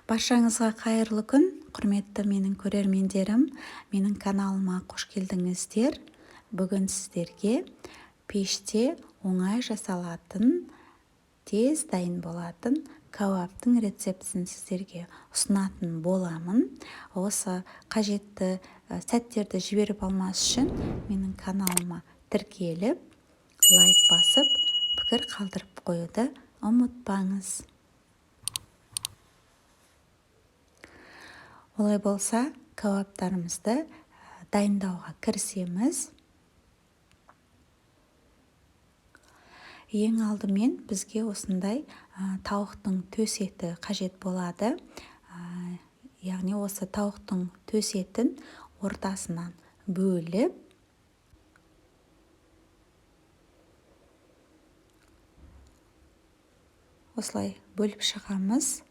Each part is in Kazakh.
Баршаңызға қайырлы күн, құрметті менің көрермендерім, менің каналыма қош келдіңіздер. Бүгін сіздерге пеште оңай жасалатын, тез дайын болатын кәуаптың рецептісін сіздерге ұсынатын боламын. Осы қажетті сәттерді жіберіп алмас үшін менің каналыма тіркеліп, лайк басып, пікір қалдырып қоюды ұмытпаңыз. Олай болса, кәуаптарымызды дайындауға кірісеміз. Ең алдымен бізге осындай тауықтың төс еті қажет болады. Яғни осы тауықтың төс етін ортасынан бөліп, осылай бөліп шығамыз.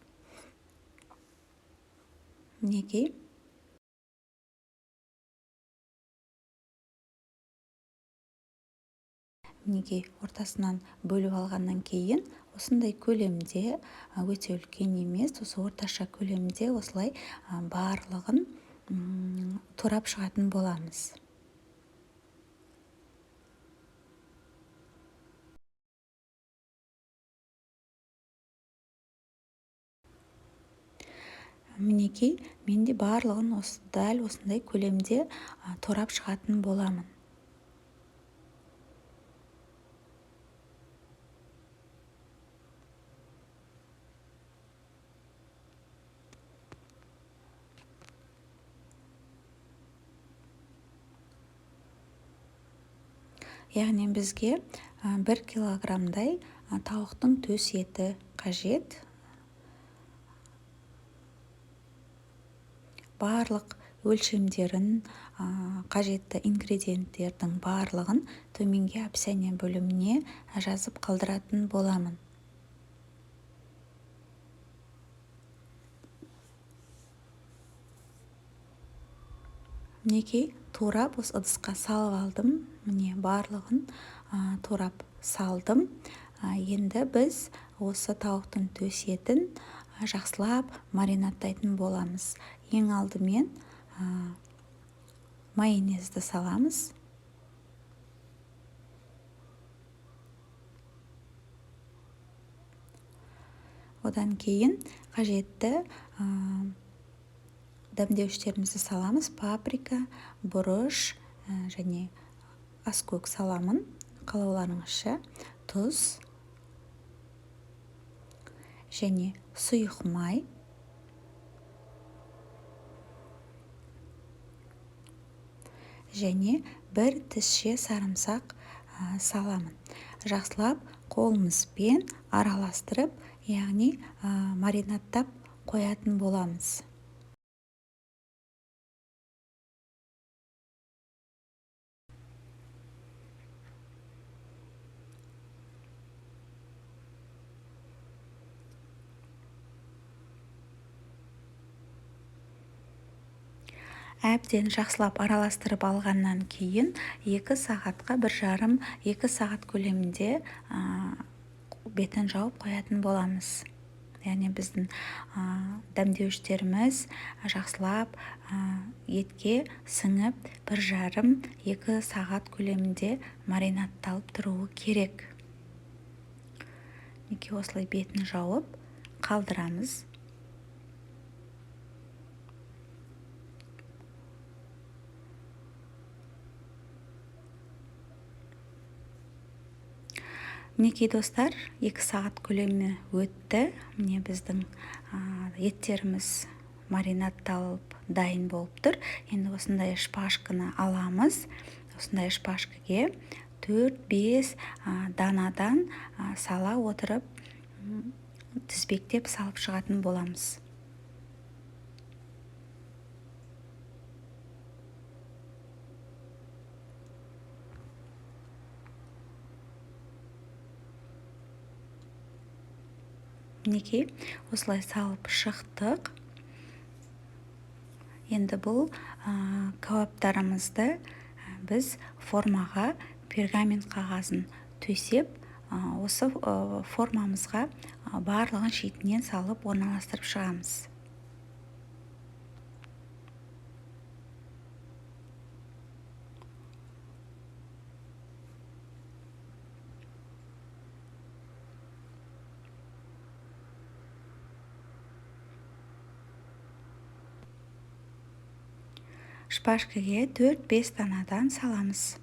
Мінекей. Мінекей, ортасынан бөліп алғаннан кейін осындай көлемде, өте үлкен емес, осы орташа көлемде осылай барлығын турап шығатын боламыз. Мінекей, мен де барлығын дәл осындай көлемде турап шығатын боламын. Яғни бізге 1 килограммдай тауықтың төс еті қажет. Барлық өлшемдерін, қажетті ингредиенттердің барлығын төменгі описание бөліміне жазып қалдыратын боламын. Мінекей, турап осы ыдысқа салып алдым. Міне, барлығын турап салдым. Енді біз осы тауықтың төс етін жақсылап маринадтайтын боламыз. Ең алдымен майонезді саламыз. Одан кейін қажетті дәмдеуіштерімізді саламыз. Паприка, бұрыш және аскөк саламын, қалауларыңызша, тұз және сұйық май. Және бір тісше сарымсақ саламын. Жақсылап қолымызбен араластырып, яғни маринадтап қоятын боламыз. Әбден жақсылап араластырып алғаннан кейін 2 сағатқа, бір жарым, екі сағат көлемінде бетін жауып қоятын боламыз. Яғни біздің дәмдеуіштеріміз жақсылап етке сіңіп, бір жарым, екі сағат көлемінде маринадталып тұруы керек. Мінекей, осылай бетін жауып қалдырамыз. Мінекей, достар, 2 сағат көлемі өтті. Міне, біздің еттеріміз маринадталып дайын болып тұр. Енді осындай шпажканы аламыз. Осындай шпажкіге 4-5 данадан сала отырып, тізбектеп салып шығатын боламыз. Мінекей, осылай салып шықтық. Енді бұл кәуаптарымызды біз формаға пергамент қағазын төсеп, осы формамызға барлығын шетінен салып орналастырып шығамыз. Шпажкіге 4-5 данадан саламыз.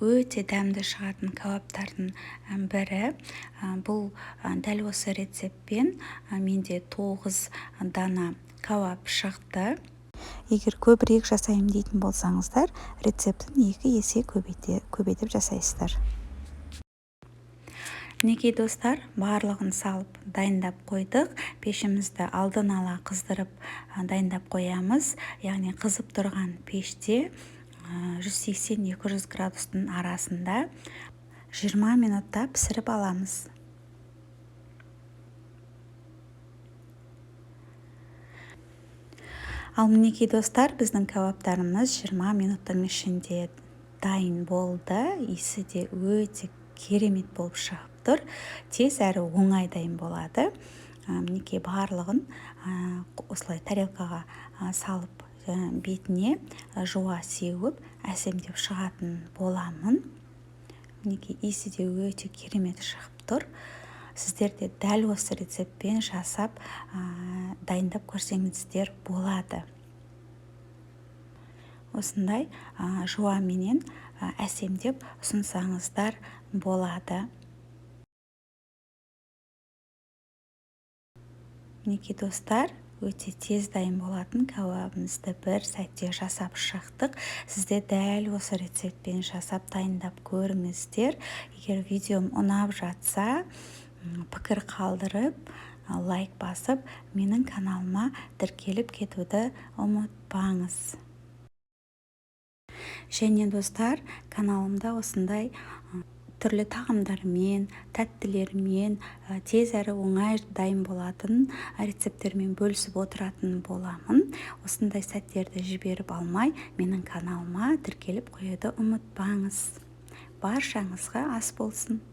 Өте дәмді шығатын кәуаптардың бірі. Бұл дәл осы рецептпен менде 9 дана кәуап шықты. Егер көбірек жасаймын дейтін болсаңыздар, рецептін 2 есе көбейтіп жасайсыздар. Мінекей достар, барлығын салып дайындап қойдық. Пешімізді алдын ала қыздырып дайындап қоямыз. Яғни қызып тұрған пеште 180-200 градустың арасында 20 минутта пісіріп аламыз. Ал мінекей достар, біздің кәуаптарымыз 20 минуттың ішінде дайын болды. Иісі де өте керемет болып шығып тұр. Тез әрі оңай дайын болады. Мінекей барлығын осылай тарелкаға салып, бетіне жуа сеуіп, әсемдеп шығатын боламын. Мінекей иісі де өте керемет шығып тұр. Сіздер де дәл осы рецептпен жасап, дайындап көрсеңіздер болады. Осындай жуаменен әсемдеп ұсынсаңыздар болады. Мінекей достар, өте тез дайын болатын кәуабымызды бір сәтте жасап шықтық. Сіздер дәл осы рецептпен жасап дайындап көріңіздер. Егер видеом ұнап жатса, пікір қалдырып, лайк басып, менің каналыма тіркеліп кетуді ұмытпаңыз. Және достар, каналымда осындай түрлі тағамдармен, тәттілермен, тез әрі оңай дайын болатын рецепттермен бөлісіп отыратын боламын. Осындай сәттерді жіберіп алмай, менің каналыма тіркеліп қоюды ұмытпаңыз. Баршаңызға ас болсын.